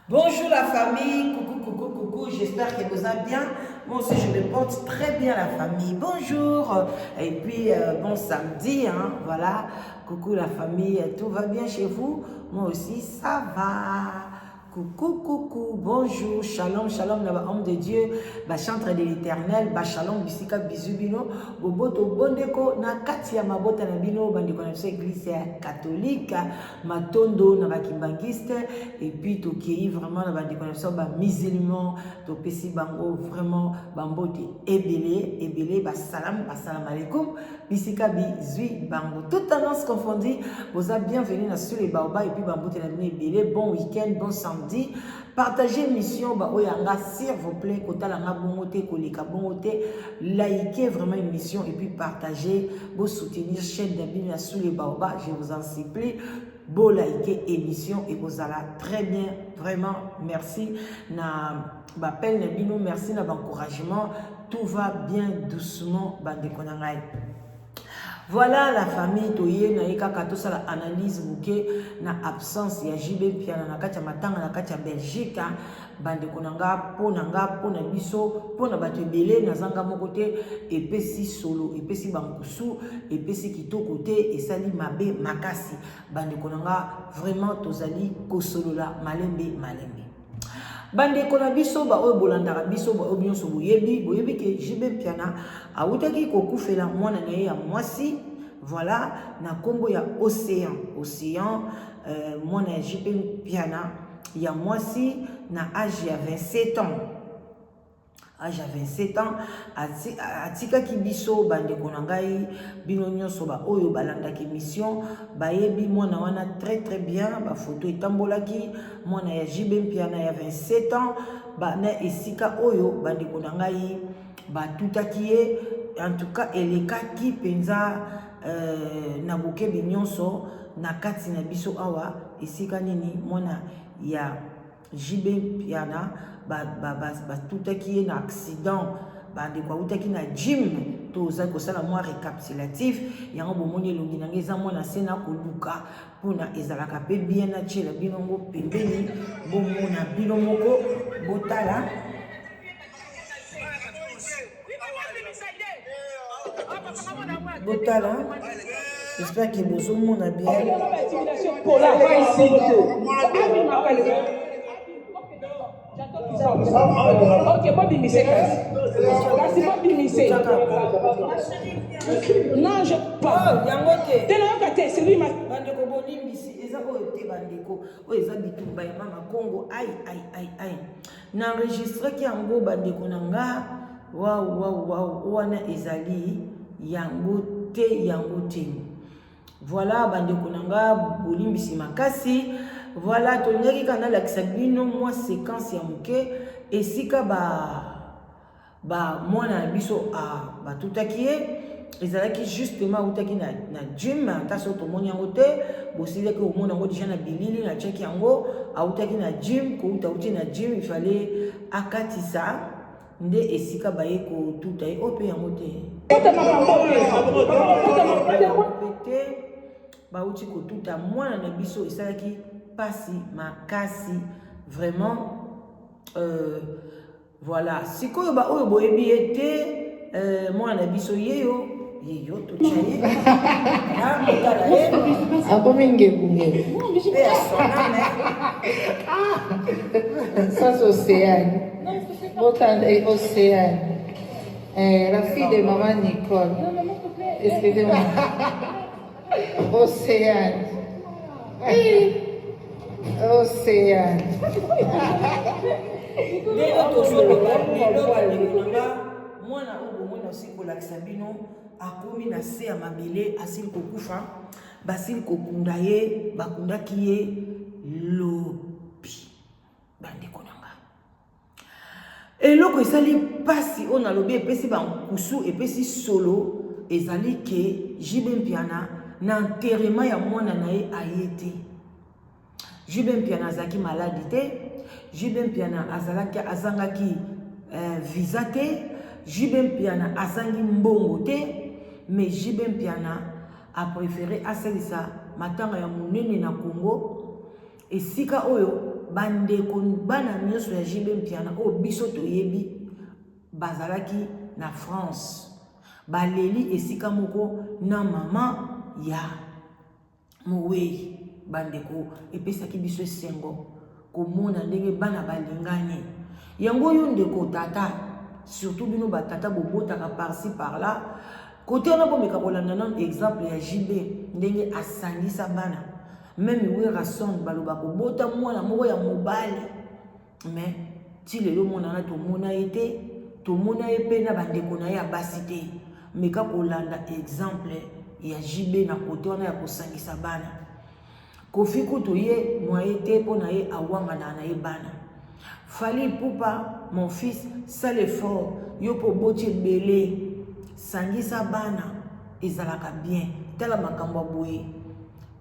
Bonjour la famille, coucou, coucou, coucou, j'espère que vous allez bien. Moi aussi, je me porte très bien la famille. Bonjour, et puis bon samedi, hein, voilà. Coucou la famille, tout va bien chez vous? Moi aussi, ça va. Coucou, coucou, bonjour, shalom, shalom, na homme de Dieu, ba chantre de l'éternel, ba shalom, bisika, bisous bino, boboto, bondeko, na kati ya mabota na bino, bandeko na biso église ya catholique, matondo na ba kimbanguiste, et puis tokei vraiment na bandeko na biso ba musulman, topesi bango vraiment bambote ebele, ebele, ba salam, ba salam alaikum, bisika bizui bango. Toute tendance confondue, boza bienvenue na sur les baobab et puis bambote na bino ebele, bon week-end, bon samedi. Partagez émission ba oyo nga s'il vous plaît, kotala nga bongo te, koleka bongo te, likez vraiment émission et puis partagez, bo soutenir chaîne na bino ya sous les baobab, je vous en supplie. Bo liker émission et kozala très bien, vraiment merci na bapel na bino, merci na encouragement, tout va bien doucement bandeko na ngai. Voilà la famille toye na ye kaka tosala analyse moke na absence ya JB Mpiana na kati ya matanga na kati ya Belgique, bandeko na nga mpo na nga mpo na biso mpo na bato ebele nazanga moko te, epesi solo, epesi bankusu, epesi kitoko te, esali mabe makasi bandeko na nga, vraiment tozali kosolola malembe malembe. Bandeko na biso ba oyo bolandaka biso ba oyo nyonso boyebi, boyebi ke JB Mpiana awutaki kokufela mwana na ye ya mwasi, voilà, na kombo ya Océan. Océan, mwana ya JB Mpiana ya mwasi na âge ya 27 ans. Âge ya 27 ans, atikaki biso bandeko na ngai, bino nyonso ba oyo balandaki émission, bayebi mwana wana très très bien, ba photo etambolaki, mwana ya JB Mpiana ya 27 ans, ba na esika oyo bandeko na ngai batutaki ye, en tout cas elekaki mpenza na bokebi nyonso na kati na biso awa, esika nini mwana ya JB Mpiana batutaki ye na accident, bandeko awutaki na gym, toza kosala mwa récapitulatif yango bomoni elongi na ngai eza mwana se na koluka mpona ezalaka pe bien na tiela bino ngo pembeni, bomona bino moko botala. Botala, j'espère que bozomona bien. Ok, bobimise kasi. Kasi bobimise. Non, je pas. Oh, yango te. Te nayoka te, c'est lui ma. Bandeko bolimbisi, eza oyo te bandeko. Oyo eza bitumba ya mama Kongo. Ai ai ai ai. Na enregistraki yango bandeko na nga. Waouh waouh waouh, wana ezali yango te, yango te. Voilà bandeko na nga bolimbisi makasi. Voilà tolingaki kaka nalakisa bino mwa séquence ya moke esika ba mwana na biso batutaki ye, ezalaki justement awutaki na gym, ata soki tomoni yango te, bosilaki komona yango déjà na bilili, natiaki yango, awutaki na gym, kouta awuti na gym, il fallait akatisa nde esika baye kotuta ye, oyo mpe yango te. Te bauti kotuta mwana na biso, esalaki pasi makasi vraiment. Voilà sikoyo ba oyo boyebi ye te, mwana na biso yeyo yeyo totya ye botala ye akomi ngebu ngebu. Mpe ya soname. Ça c'est Océane. Botala Océane. La fille de maman Nicole. Excusez-moi. Océane. Océane. Ndenge tozoloba lelo bandeko na nga, mwana oyo bomoni asili kolakisa bino akomi na se ya mabele, asili kokufa, basili kokunda ye, bakundaki ye lobi. Bandeko na nga, eloko esali pasi oyo nalobi epesi bankusu, epesi solo, ezali ke JB Mpiana na enterrement ya mwana na ye aye te. JB Mpiana azalaki maladi te, JB Mpiana azalaki azangaki visa te, JB Mpiana azangi mbongo te, mais JB Mpiana a préféré asalisa matanga ya monene na Congo, esika oyo Bandeko, bana nyonso ya JB Mpiana oyo biso toyebi bazalaki na France, baleli esika moko na mama ya mowei. Bandeko, epesaki biso esengo komona ndenge bana balingani. Yango yo ndeko tata, surtout bino batata bobotaka par-ci par-là, kote wana bomeka kolanda nano exemple ya JB ndenge asangisa bana. Meme Werrason baloba kobota mwana moko ya mobali, mais ti lelo mwana wana tomona ye te, tomona ye mpe na bandeko na ye ya basi te. Meka kolanda exemple ya JB na kote wana ya kosangisa bana. Kofi kutu ye moye te mpo na ye awangana na ye bana. Fally Ipupa, mon fils, sala effort, yo mpo oboti ebele, sangisa bana, ezalaka bien. Tala makambo ya boye,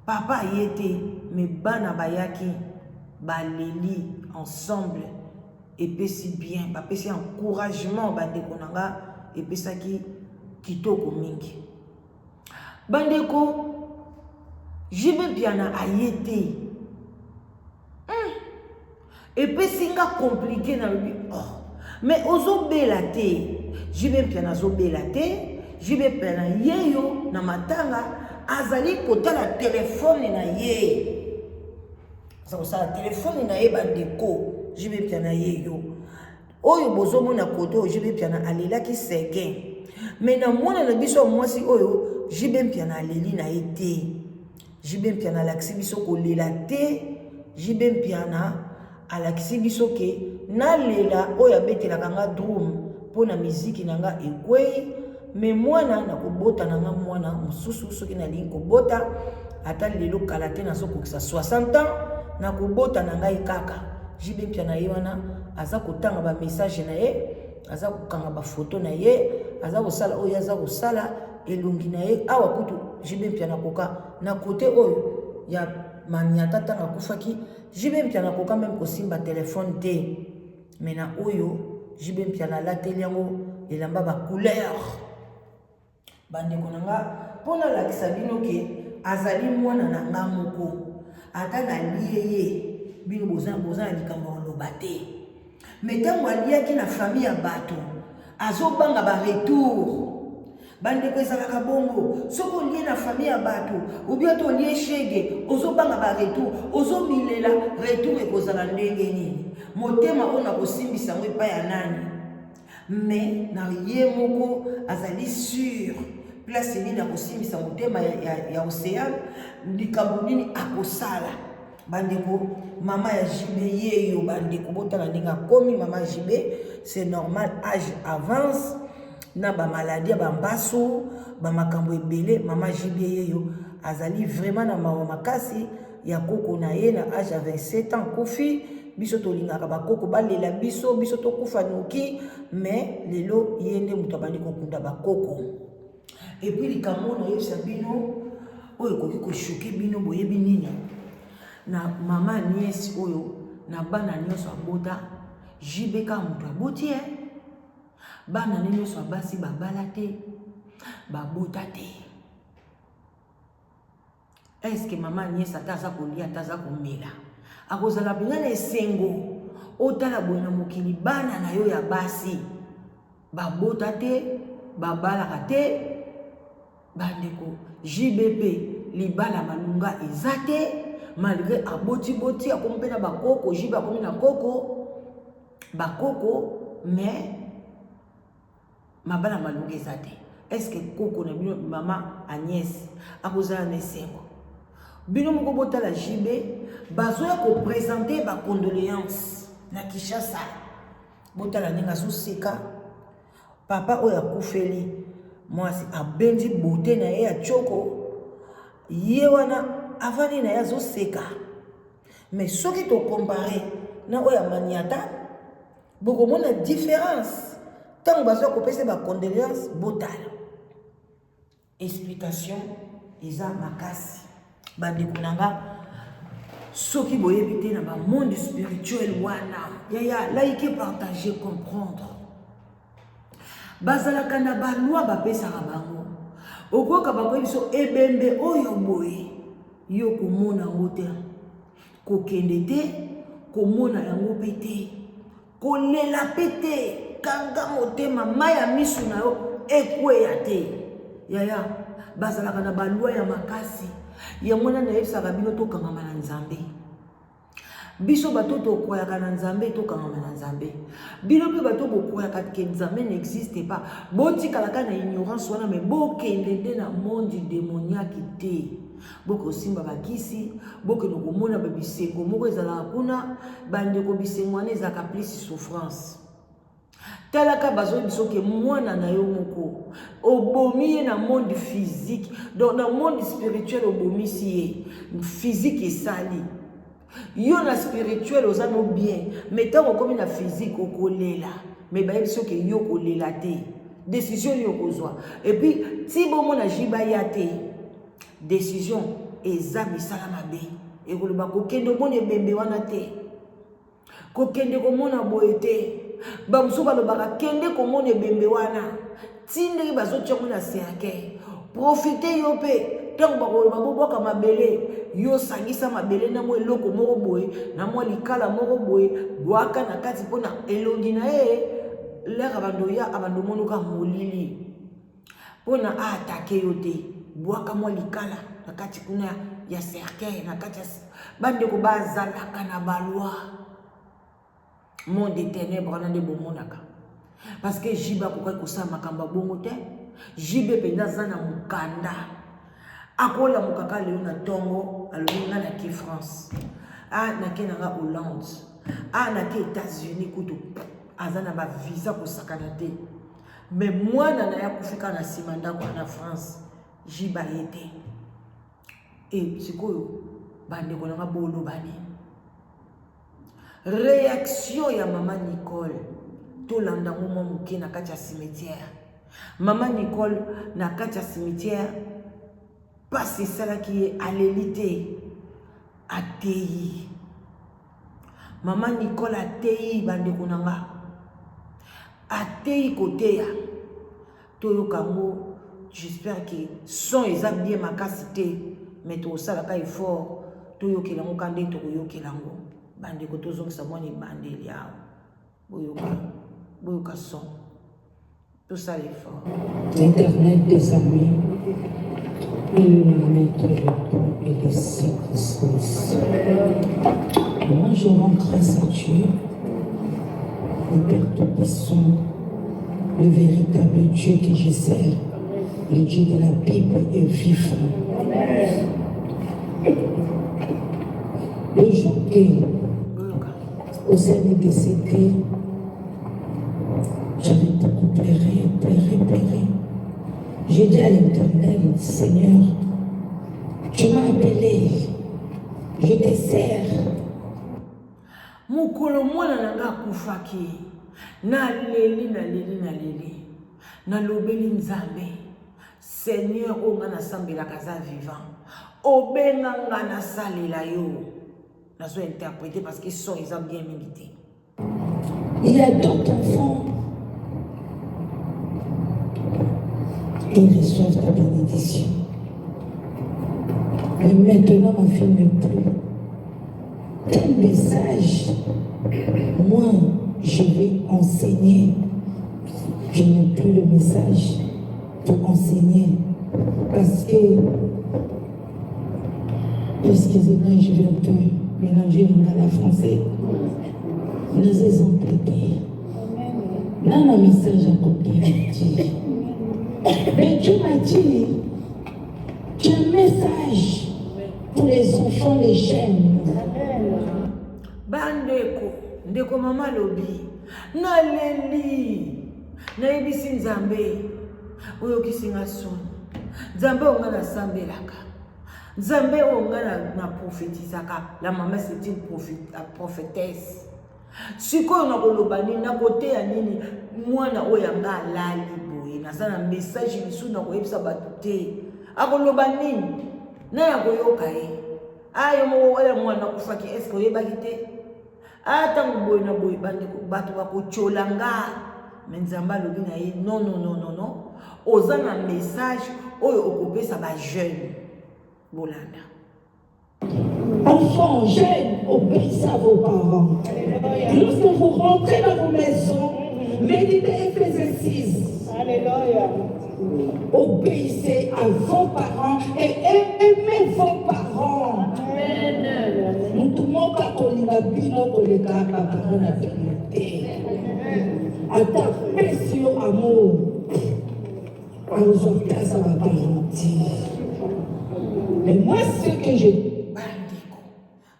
papa aye te mais bana bayaki, baleli ensemble, epesi bien, bapesi encouragement. Bandeko na nga, epesaki kitoko mingi. Bandeko, JB Mpiana aye te, Epesi nga compliqué, nalobi oh, mais ozobela te. JB Mpiana azobela te. JB Mpiana yeyo na matanga azali kotala telefone na ye, aza kosala telefone na ye. Bandeko, JB Mpiana yeyo oyo bozomona kote oyo, JB Mpiana alelaki sege, mais na mwana na biso ya mwasi oyo, JB Mpiana aleli na ye te. JB Mpiana alakisi biso kolela te. JB Mpiana alakisi biso ke nalela oyo abetelaka nga drum mpo na miziki na nga ekwei, me mwana nakobota na nga mwana mosusu soki nalingi kobota ata lelo kala te, nazokokisa 60 ans, nakobota na ngai kaka. JB Mpiana ye wana aza kotanga bamessage na ye, aza kokanga bafoto na ye, aza kosala oyo aza kosala elongi na ye awa. Kutu JB Mpiana koka na kote oyo ya Maniata, ntango akufaki, JB Mpiana koka meme kosimba telefone te, me na oyo JB Mpiana alateli yango elamba bacouleur. Bandeko na nga, mpo nalakisa bino ke azali mwana na nga moko, ata nalie ye, bino boza na likambo ya koloba te. Me ntango aliaki na famille ya bato, azobanga baretour. Bandeko, ezalaka bongo. Soki olie na famille ya bato, obi ata olie shege, ozobanga baretour, ozomilela retour ekozala ndenge nini, motema oyo nakosimbisa yango epai ya nani? Mais na ye moko azali sur place nini akosimbisa motema ya Océane, likambo nini akosala. Bandeko, mama ya JB yeyo. Bandeko, botala ndenge akomi mama JB. C'est normal, âge avance na bamaladi ya bambasu, bamakambo ebele. Mama JB yeyo azali vraiment na mawa makasi ya koko na ye na âge ya 27 ans kufi. Biso tolingaka bakoko balela biso, biso tokufa noki, mais lelo ye nde moto abandi kokunda bakoko. Et puis likambo oyo nayebisa bino, oyo ekoki kochoquer bino, boyebi nini? Na mama Agnès oyo, na bana nyonso abota, JB kaka moto aboti ye. Bana ne nyonso ya basi babala te, babota te. Est-ce mama Agnès, ata aza kolia, ata aza komela, akozala mpenza na esengo? Otala boye na mokili, bana na yo ya basi babota te, babalaka te. Bandeko, JB libala malunga eza te, malgré abotiboti, akomi mpe na bakoko. JB akomi na koko, bakoko, mais mabala malunga eza te. Est-ce koko na bino mama Agnès akozala na esengo? Bino moko botala JB, bazoya koprésenter bacondoléance na Kinshasa, botala ndenge azoseka. Papa oyo akufeli mwasi abendi bote na ye ya tioko, ye wana avandi na ye azoseka. Mais soki tocomparer na oyo ya Maniata, bokomona différence. Ntango bazwa kopesa bacondoléance, botala explication eza makasi. Bandeko na nga, soki boyebi te na bamonde spirituel wana, yaya, like, partage, comprendre, bazalaka na baloi bapesaka bango. Okoyoka bakoyebi biso ebembe oyo boye, yo komona yango te, kokende te. Komona yango mpe te, kolela mpe te, kanga motema, mai ya misu na yo ekweya te. Yaya, bazalaka na balwa ya makasi. Yango wana nayebisaka bino tokangama na Nzambe. Biso bato tokwayaka na Nzambe, tokangama na Nzambe. Bino mpe bato bokwayaka ke Nzambe n'existe pas, botikalaka na ignorance wana, me bokende nde na monde démoniaque te. Bokosimba bakisi, bokende komona ba bisengo moko ezalaka kuna. Bandeko, bisengo wana ezalaka plus souffrance. Talaka, bazoyebi soki mwana na yo moko obomi ye na monde physique, donc na monde spirituel obomisi ye physique, esali yo na spirituel oza no bien, mais ntango okomi na physique okolela. Mais bayebi soki yo kolela te, décision nini okozwa? Et puis ti bomona jiba ya te, décision eza misala mabe. Ekoloba kokende omona ebembe wana te, kokende komona boye te. Bamosusu balobaka kende komona ebembe wana, ti ndenge bazotia ngo na cercueil, profite yo mpe. Ntango bakoloba bobwaka mabele, yo sangisa mabele na mwa eloko moko boye, na mwa likala moko boye, bwaka na kati mpona elongi na ye. Lere abando ya abando omonoka molili mpona aattaquer yo te, bwaka mwa likala na kati kuna ya cercueil na kati ya. Bandeko, bazalaka na balwa monde de ténèbre wana nde bomonaka, parce que JB akokaki kosala makambo ya bongo te. JB mpenza aza na mokanda, akolamukaka lelo na ntongo, alobi nga nake France, a nake na nga Hollande, a nake États-Unis. Kutu aza na bavisa kosakana te, mais mwana na ye akufi kaka na nsima ndako na France, JB aye te. E sikoyo, bandeko na nga, boloba nini? Réaction ya mama Nicole, tolanda yango mwa moke na kati ya cimetière. Mama Nicole na kati ya cimetière, mpasi esalaki ye, aleli te, ateyi. Mama Nicole ateyi, bandeko na nga, ateyi koteya. Toyoka yango. J'espère que son eza bien makasi te, mais tokosalaka effort toyokela yango ka nde tokoyokela yango. Bandeko, tozongisa mwana ebandeli awa. Boyoka, boyoka son, tosala effort. L'Éternel des armées, il maître le temps et les circonstances. Moi, je rends grâce à Dieu, le Père Tout-Puissant, le véritable Dieu que je sers, le Dieu de la Bible est vivant. Le jour que Boyoka. Océane est décédé, j'avais beaucoup pleuré, pleuré, pleuré. J'ai dit à l'Éternel, Seigneur, tu m'as appelé, je te sers. Mokolo mwana na nga akufaki, naleli, naleli, naleli, nalobeli Nzambe, Seigneur oyo nga nasambelaka aza vivant, obenga nga nasalela yo. Nazo interpréter parce que son eza bien mingi te. Il y a d'autres enfants qui reçoivent ta bénédiction. Mais maintenant, ma fille n'est plus. Quel message moi, je vais enseigner? Je n'ai plus le message pour enseigner. Parce que, excusez-moi, je vais un peu mélanger lingala français. Nous exemple te. Là, le message a compris. Mais Dieu m'a dit, tu as un message pour les enfants, les jeunes. Bandeko, ndeko mama alobi naleli, nayebisi Nzambe, oyokisi nga soni. Nzambe oyo nga nasambelaka, Nzambe oyo nga na prophétisaka, la mama, c'est une prophétesse. Sikoyo nakoloba nini? Nakoteya nini? Mwana oyo yanga alali boye, naza na message lisusu nakoyebisa bato te. Akoloba nini? Na ya koyoka ye, a yo moko oyo mwana akufaki, est-ce oyebaki te? A ntango boye na boye, bandeko, bato bakotyola nga. Mais Nzambe alobi na ye, non, non, non, non, non, oza na message oyo okopesa bajeune. Bolanda. Enfants, jeunes, obéissez à vos parents. Lorsque vous rentrez dans vos maisons, méditez Éphésiens 6. Alléluia. Obéissez à vos parents et aimez vos parents. Mutu moko akolinga bino koleka baparent na bino te. Ata apesi yo amour, akozwa place ya baparent te. Mais moi, ce que je Bandeko,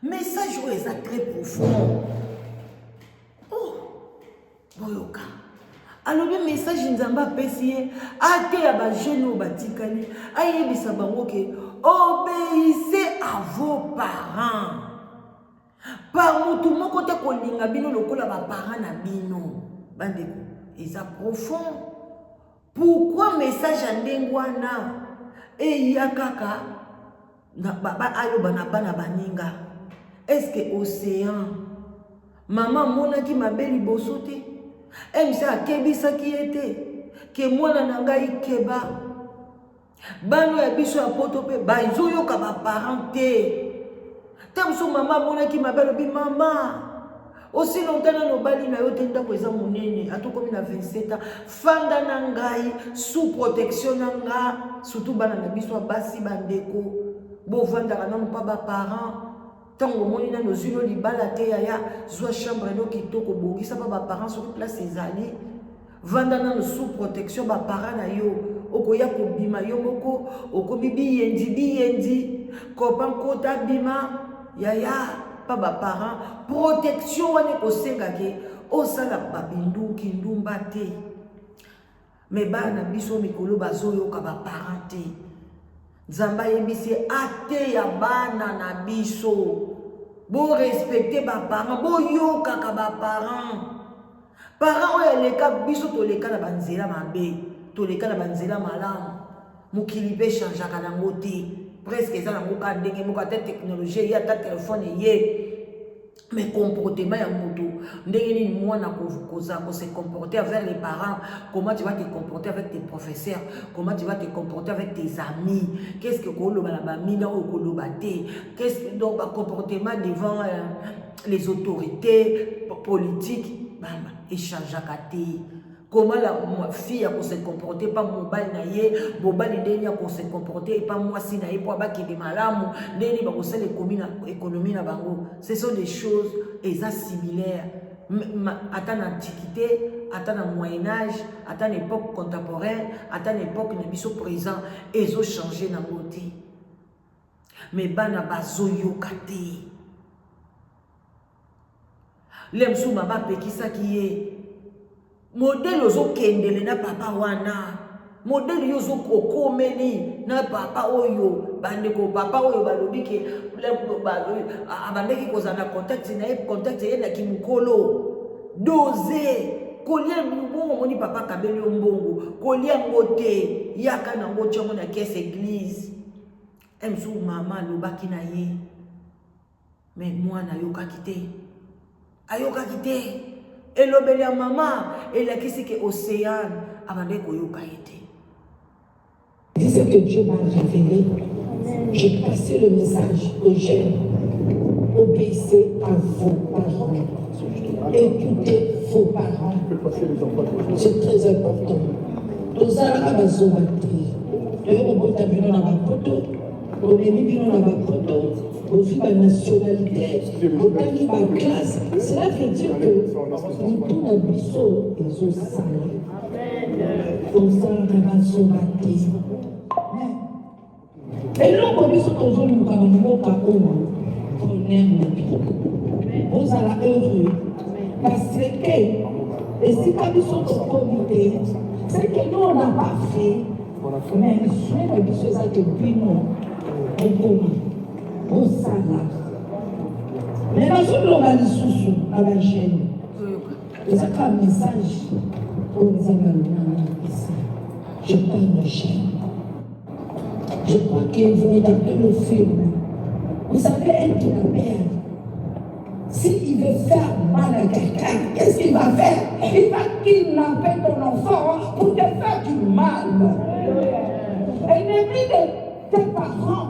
message oyo eza très profond. Oh, boyoka. Alobi message Nzambe apesi ye ateya bajeune oyo batikali, ayebisa bango ke obéissez à vos parents. Par motu moko te kolinga bino lokola baparent na bino. Bandeko, eza profond. Pourquoi message ya ndenge wana eya kaka aloba na bana baninga? Est-ce que Océan mama amonaki mabe liboso te? MC akebisaki ye te ke mwana na ngai keba. Bana ya biso ya poto mpe bazoyoka baparent te. Te mosusu mama amonaki mabe, alobi mama, aussi longtemps nano obali na yo te, ndako eza monene, atokomi na 27 ans, fanda na ngai sous protection na nga. Surtout bana na biso ya basi, bandeko, bovandaka nano mpa baparent. Ntango omoni nano ozwi no libala te, yaya, zwa chambre no kitoko, bongisa mpa baparent. Soki place ezali, vanda nano sous protection baparent na yo. Okoya kobima yo moko, okomi biyendi biyendi, kopa nkota bima, yaya, mpa baparent. Protection wana ekosengake osala babinduki ndumba te. Me bana na biso mikolo bazoyoka baparent te. Nzambe ayebisi ateya bana na biso, borespecte baparent, boyokaka baparent. Parent oyo aleka biso, toleka na banzela mabe, toleka na banzela malamu. Mokili mpe echangeaka nango te, presque eza nango kaka ndenge moko. Ata technologie eye, ata telefone eye, mais comportement ya moto, ndenge nini mwana koza kose comporter avec les parents, comment tu vas te comporter avec tes professeurs, comment tu vas te comporter avec tes amis, qu'est-ce que koloba na bamina oyo koloba te, qu'est-ce donc bacomportement devant les autorités politiques, bamba échangeaka te. Comment la fille akose comporter pa mobali na ye, mobali ndenge akose comporter pa mwasi na ye, mpo abakende malamu, ndenge nini bakosala économie na bango. Ce sont des choses eza similaire ata na antiquité, ata na Moyen Âge, ata na époque contemporaine, ata na époque na biso présent, ezochange nango te. Me bana bazoyoka te. Le mosusu mama apekisaki ye, modele ozokendele na papa wana, modele yo okomeli na papa oyo. Bandeko, papa oyo balobi ke abandaki kozala na contact na ye, contact eyendaki mokolo dose kolia mbongo. Omoni papa akabeli yo mbongo, kolia yango te, yaka nango, tiango na caisse église. Mosusu mama alobaki na ye, me mwana ayokaki te, ayokaki te. Elobeli ya mama elakisi ke Océane abandaki koyoka ye te. Dis ce que Dieu m'a révélé. J'ai passé le message aux jeunes. Obéissez à vos parents. Écoutez vos parents. C'est très important. Tozalaka bazoba te. Toye kobota bino na bapoto, tomemi bino na bapoto, bozwi banationalité, botangi baclasse. Cela veut dire que motu na biso ezosala. Tozalaka bazoba te. Eloko biso tozoluka na mboka oyo, bonheur na bino, ozala heureux, parce que esika biso tokomi te, c'est que nous, on n'a pas fait, mais souhait na biso eza ke bino okoma osala. Mais nazoloba lisusu na bajeune, eza kaka message oyo Nzambe alobaka napesa. Je parle aux jeunes. Je crois que vous regardez le film. Vous savez, un kidnappeur, s'il veut faire mal à quelqu'un, qu'est-ce qu'il va faire? Il va kidnapper ton enfant pour te faire du mal. Ennemi de tes parents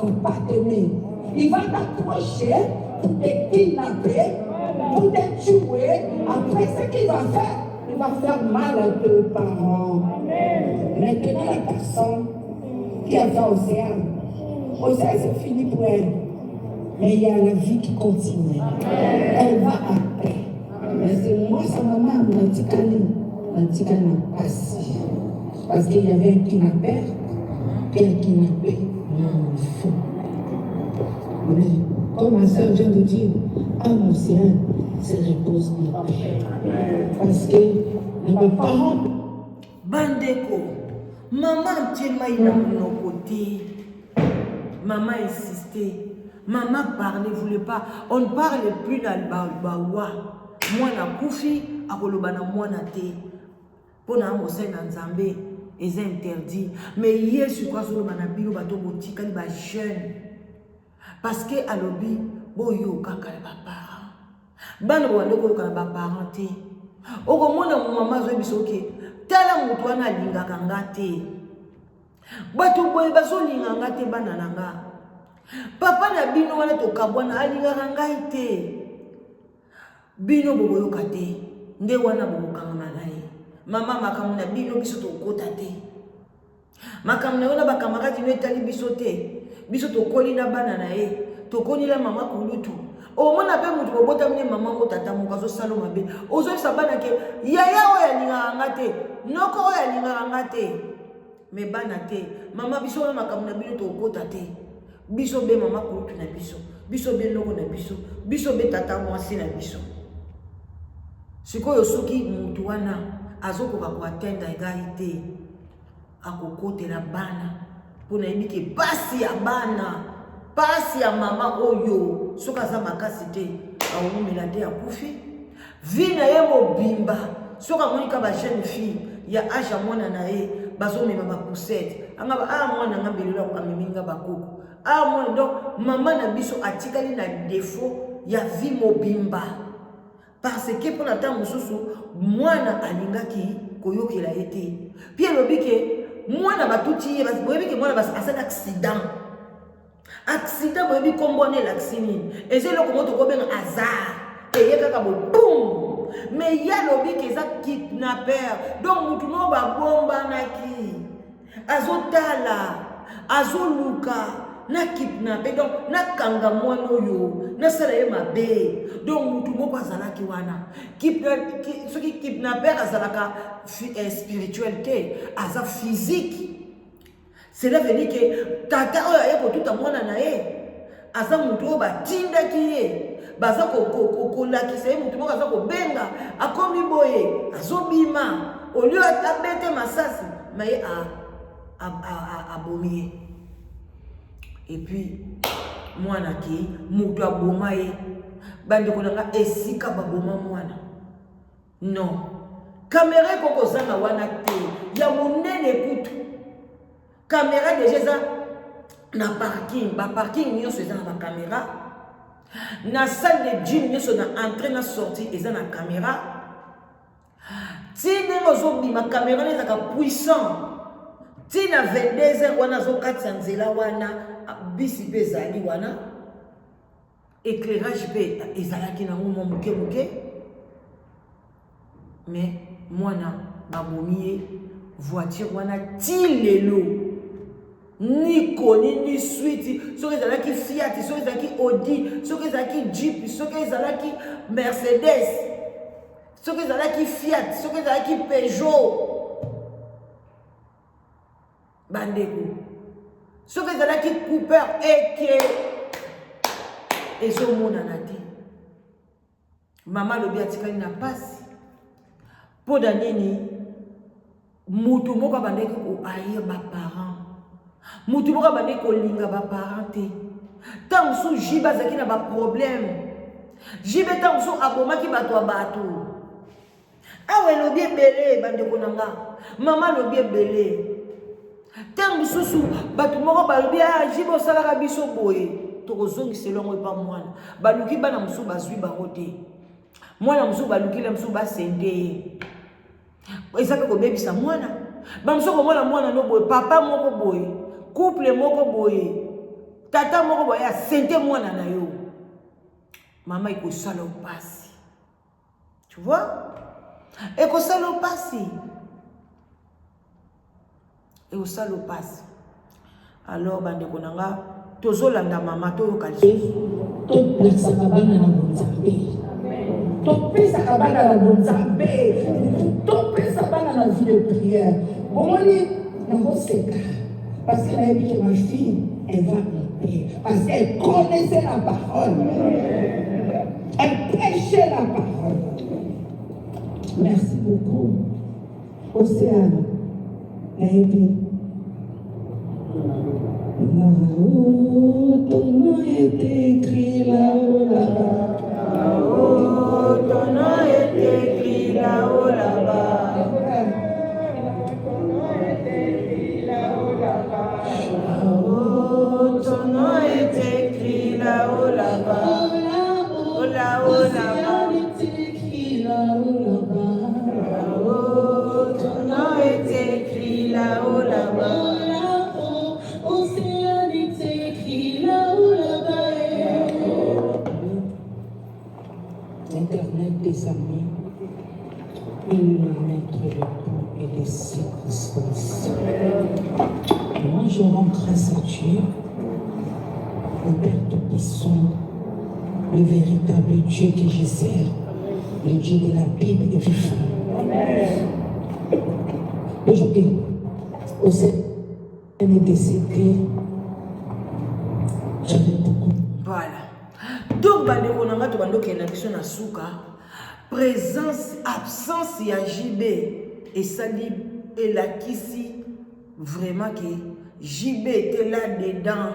ne va pas t'aimer. Il va t'approcher pour te kidnapper, pour te tuer. Après, ce qu'il va faire, il va faire mal à tes parents. Maintenant, la personne qui a fait Océane, Océane, c'est fini pour elle. Mais il y a la vie qui continue. Elle va après. Mais c'est moi, sa maman, natikali, natikali na pasi. Parce qu'il y avait un kidnappeur qui a kidnappé mon enfant. Mais comme ma soeur vient de dire, ah, mon Océane se repose en paix. Parce que mes parents Bandeko, mama atie mai na monoko te. Mama insistait. Mama parlait, voulait pas. On ne parle plus na bawa. Mwana akufi, akoloba na mwana te. Mpo na mosali na Nzambe, eza interdit. Mais Yesu ko azoloba na bino bato botikali ba jeune. Parce que alobi boyokaka na ba parents. Bana bobande koyoka na ba parents te. Okomona mama azoyebisa oke, tala moto wana alingaka nga te. Bato boye bazolinga nga te bana na nga. Papa na bino wana tokabwana alingaka ngai te. Bino bokoyoka te. Nde wana bokokangama na ye. Mama makambo na bino biso tokota te. Makambo na yo na ba camarade no etali biso te. Biso tokoli na bana na ye. Tokoli na mama kulutu. Omona pe mutu bobotami ne mama moko tata moko azosala mabe. Ozoyebisa bana ke yaya oyo alingaka nga te. Noko oyo alingaka nga te. Me bana te. Mama biso wana makambo na bino tokota te. Biso be mama kulutu na biso. Biso be noko na biso. Biso be tata mwasi na biso. Sikoyo soki mutu wana azokoka ko atteindre ngai te, akokotela bana mpo nayebi ke pasi ya bana, pasi ya mama oyo soki aza makasi te awumela te akufi vie na ye mobimba. Soki amoni ka ba jeune fille ya age ya mwana na ye bazomema ba poussette anga ba ah mwana nga mbelelo amemi nga bakoko ah mwana. Donc mama na biso atikali na défaut ya vie mobimba. Parce que pona ntango mosusu mwana alingaki koyokela ye te. Puis elobi ke mwana batuti ye, boyebi ke mwana asali accident. Accident boyebi kombo wana elakisi nini? Eza eloko moko tokobenga hasard. Eye kaka bo boum. Mais ye alobi ke eza kidnapper. Donc mutu moko babombanaki. Azotala, azoluka na kidnappe, donc nakanga mwana oyo nasala ye mabe. Donc mutu moko azalaki wana. Soki kidnapper azalaka spirituel te, aza physique. Cela veut dire que tata oyo aye kotuta mwana na ye aza mutu oyo batindaki ye, baza kolakisa ye mutu moko aza kobenga, akomi boye, azobima, au lieu abete masasi, mais ye abomi ye. Et puis mwana ke mutu aboma ye. Bandeko na nga esika baboma mwana. Non. Caméra ekoki kozanga wana te. Ya monene kutu. Caméra déjà eza na parking. Ba parking nyonso eza na ba caméra. Na salle de gym nyonso na entrée na sortie eza na caméra. Ti ndenge ozobima caméra wana ezalaka puissant. Ti na 22 heures wana azokatisa nzela wana, bisi mpe ezali wana. Éclairage mpe ezalaki nango mwa moke moke. Mais mwana babomi ye, voiture wana ti lelo ni koni ni suite. Soki ezalaki Fiat, soki ezalaki Audi, soki ezalaki Jeep, soki ezalaki Mercedes, soki ezalaki Fiat, soki ezalaki Peugeot, bandeko, soki ezalaki Cooper eke ezomonana te. Mama alobi atikali na pasi mpo na nini? Mutu moko abandaki kohaïr ba parents, mutu moko abandaki kolinga ba parents te. Ntango mosusu Jibe azalaki na ba problème, Jibe ntango mosusu abomaki bato ya bato. Awa elobi ebele bandeko na nga, mama alobi ebele. Ntango mosusu bato moko balobi ah, Jibe osalaka biso boye, tokozongisa elongo epa mwana. Baluki bana mosusu bazwi bango te, mwana mosusu baluki la mosusu basende ye, eza mpe kobebisa mwana. Ba mosusu komona mwana no boye, papa moko boye, couple moko boye. Tata moko boye asente mwana na yo. Mama ekosala yo pasi. Tu vois? Ekosala yo pasi. Ekosala yo pasi. Alors bandeko na nga tozolanda mama toyoka lisusu. Topesaka bana na bonzambe. Topesaka bana na bonzambe. Topesa bana na vie de prière. Bomoni nakoseka parce que nayebi que ma fille elle va prier parce qu'elle connaissait la parole. Elle prêchait la parole. Merci beaucoup. Océane, nayebi. Là-haut, ton nom est écrit là-haut, là-bas. Là-haut, ton nom est écrit là-haut, là-bas. Là-haut, ton nom est écrit là-haut, là-bas. Là-haut, là-haut, là-bas. Océane est écrit là-haut, là-bas. Là-haut, ton nom est écrit là-haut, là-bas. Là-haut, Océane est écrit là-haut, là-bas. L'Éternel des amis, il est maître de temps et des circonstances. Moi, je rends grâce à Dieu, le Père Tout-Puissant, le véritable Dieu que je sers, le Dieu de la Bible est vivant. Aujourd'hui, Océane est décédée, j'avais beaucoup. Voilà. Donc, bandeko na nga tobandi okende na biso na suka. Présence, absence ya JB esali elakisi vraiment que JB était là dedans.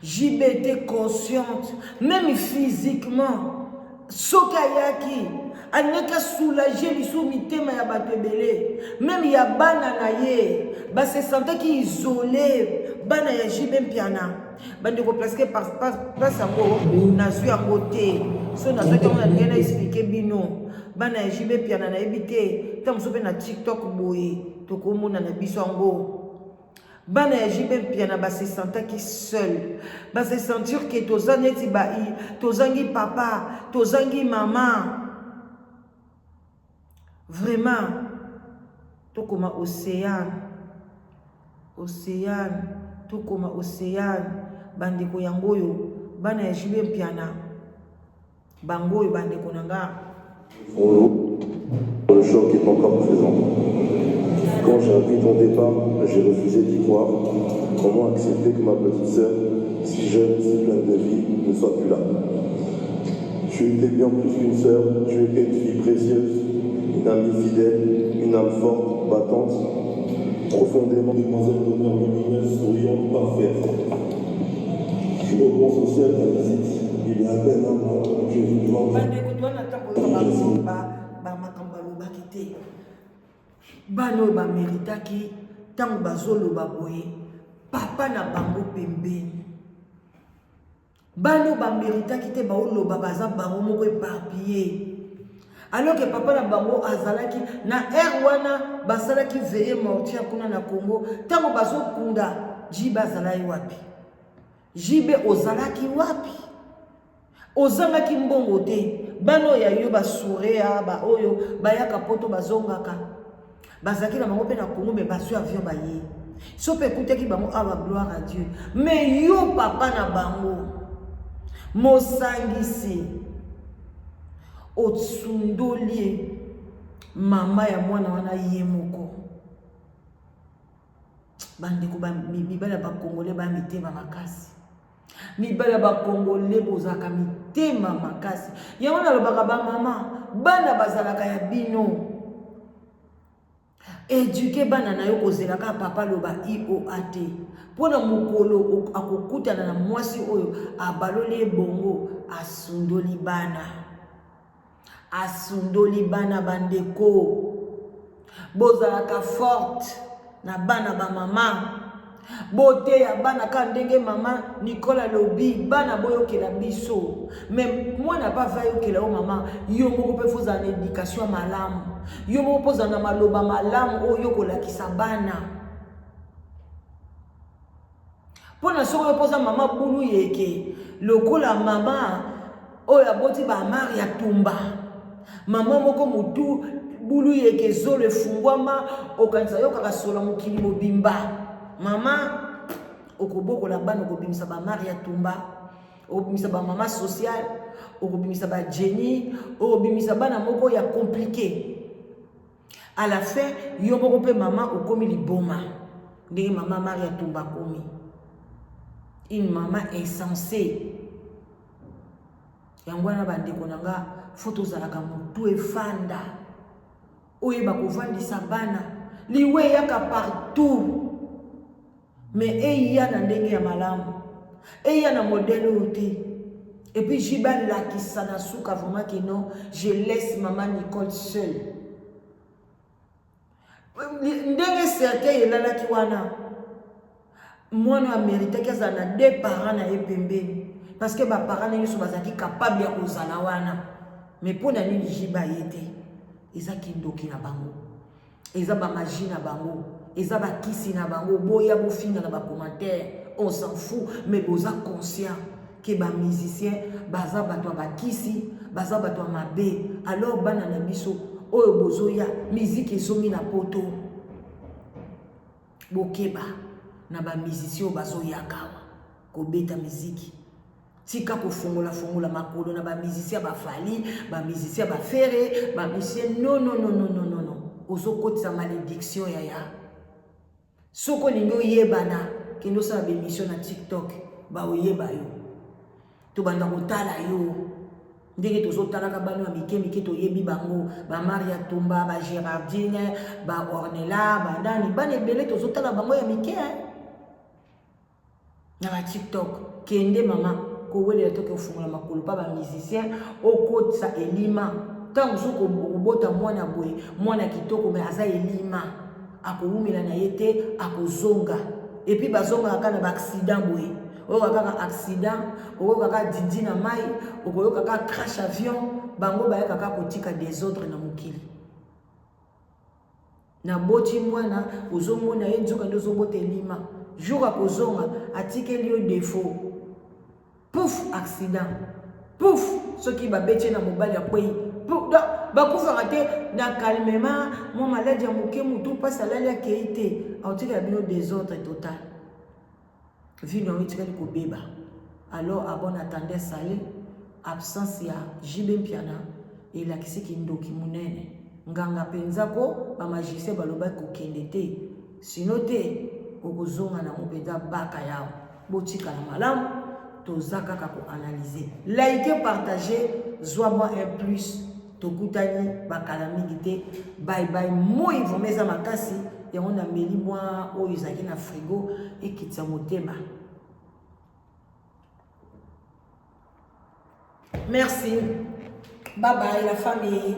JB était consciente, même physiquement. Soki ayaki alingaki asoulage lisusu mitema ya bato ebele, même ya bana na ye base sentaki isolé. Bana ya JB Mpiana, bandeko, parce que place yango nazwi yango te. So nazwaki yango, nalingai na expliquer bino. Bana ya JB Mpiana, nayebi te, ntango mosusu mpe na TikTok boye tokomona na biso yango. Bana ya JB Mpiana base sentaki seul, base sentir ke toza neti tozangi papa, tozangi mama. Vraiment, tokoma Océane, Océane, tokoma Océane. Bandeko, yango oyo bana ya JB Mpiana, bango oyo, bandeko na nga. Le choc est encore présent. Quand j'ai appris ton départ, j'ai refusé d'y croire. Comment accepter que ma petite sœur, si jeune, si pleine de vie, ne soit plus là? Tu étais bien plus qu'une sœur, tu étais une fille précieuse, une amie fidèle, une âme forte, battante, profondément demoiselle d'honneur lumineuse, souriante, parfaite. Je repense aussi à ta visite. Il y a à peine un mois, tu es venu voir Bandeko, towana ntango oyoka bamakambo alobaki te. Bana oyo bameritaki ntango bazoloba boye, papa na bango pembeni. Bana oyo bameritaki te, baoloba baza bango moko éparpillé, alors que papa na bango azalaki na aire wana. Basalaki veillée mortuaire kuna na Congo. Ntango bazokunda JB, azalaki wapi? JB, ozalaki wapi? Ozangaki mbongo te. Bana oyo ya yo basurea, baoyo bayaka Poto, bazongaka, bazalaki na bango mpe na Congo, mais bazwi avion baye. So mpe ekutaki bango awa, gloire à Dieu. Mais yo papa na bango mosangisi, osundoli mama ya mwana wana ye moko. Bandeko, mibali ya bakongole baya mitema makasi. Mibali ya bakongole bozalaka mitema makasi. Yango nalobaka, bamama, bana bazalaka ya bino. Éduquer bana na yo. Kozela kaka papa aloba ioa te, mpo na mokolo akokutana na mwasi oyo abaloli ye bongo, asundoli bana, asundoli bana. Bandeko, bozalaka forte na bana. Bamama, boteya bana kaka ndenge mama Nicole alobi: bana boyokela biso. Mais mwana mpe ava yokela yo mama, yo moko mpe fozala na éducation ya malamu, yo moko mpo ozala na maloba malamu oyo yo kolakisa bana. Mpo na soki oyo mpoza mama bulu yeke lokola mama oyo aboti ba amari ya tumba, mama moko motu bulu yeke zolo efungwama, okanisa yokaka sola mokili mobimba. Mama okobokola bana, okobimisa ba amari ya tumba, okobimisa ba mama sociale, okobimisa ba Jenny, okobimisa bana moko ya compliqué. À la fin yo moko mpe mama okomi liboma ndenge mama Maria Tumba akomi une mama insensée. Yango wana bandeko na nga, fo tozalaka motu efanda, oyeba kovandisa bana. Liwa eyaka partout, mais eya na ndenge ya malamu, eya na modèle oyo te. Et puis JB alakisa na suka vraiment que non, je laisse maman Nicole seule. Ndenge cercueil elalaki wana, mwana ameritaki azala na deux parents na ye pembeni, parce que ba parents na nyonso bazalaki capable ya kozala wana. Mais mpo na nini JB aye te? Eza kindoki na bango, eza ba magie na bango, eza ba kisi na bango. Boya bofinga na ba commentaire, on s'en fout, mais boza conscient que ba musiciens baza bato ya bakisi, baza bato ya mabe. Alors bana na biso oyo bozoya, musique ezongi na poto, bokeba na ba musiciens oyo bazoyaka awa kobeta miziki. Tika kofongola fongola makolo na ba musiciens ba Fally, ba musiciens ba Ferre, ba musiciens non non non non non non non. Ozokotisa malédiction yaya. Soki olingi oyebana, kende osala ba émission na TikTok, ba oyeba yo. Tobanda kotala yo ndenge tozotalaka bana ya mike mike, toyebi bango, ba Maria Tumba, ba Gerardine, ba Ornella, ba nani, bana ebele tozotala bango ya mike hein? Na ba TikTok. Kende mama kowelela toke ofungola makolo pa ba musicien, okotisa elima. Ntango mosusu okobota mwana boye, mwana kitoko, me aza elima, akowumela na ye te, akozonga. Epuis bazongaka kaka na ba accident boye, oyoka kaka accident, okoyoka kaka didi na mai, okoyoka kaka crash avion. Bango bayaka kaka kotika desordre na mokili. Naboti mwana, ozomona ye nzoka nde ozobota elima. Jour akozonga atikeli yo défaut, pouf accident, pouf soki babeti ye na mobali akwei, pouf. Donc bakufaka te na calmement, mwa maladi ya moke, motu mpasi, alali akei te, akotikela bino désordre total, vie na yo etikali kobeba. Alors à bon attendeur salut. Absence ya JB Mpiana elakisi kindoki monene, nganga mpenza ko ba magicien balobaki kokende te, sino te okozonga nango mpenza baka yao. Botikala malamu, toza kaka ko analyser. Like, partager, zwa mwa un plus. Tokutani bakala mingi te. Bye bye. Moi vraiment eza makasi, yango nameli mwa oyo ezalaki na frigo ekitisa motema. Merci. Bye bye la famille.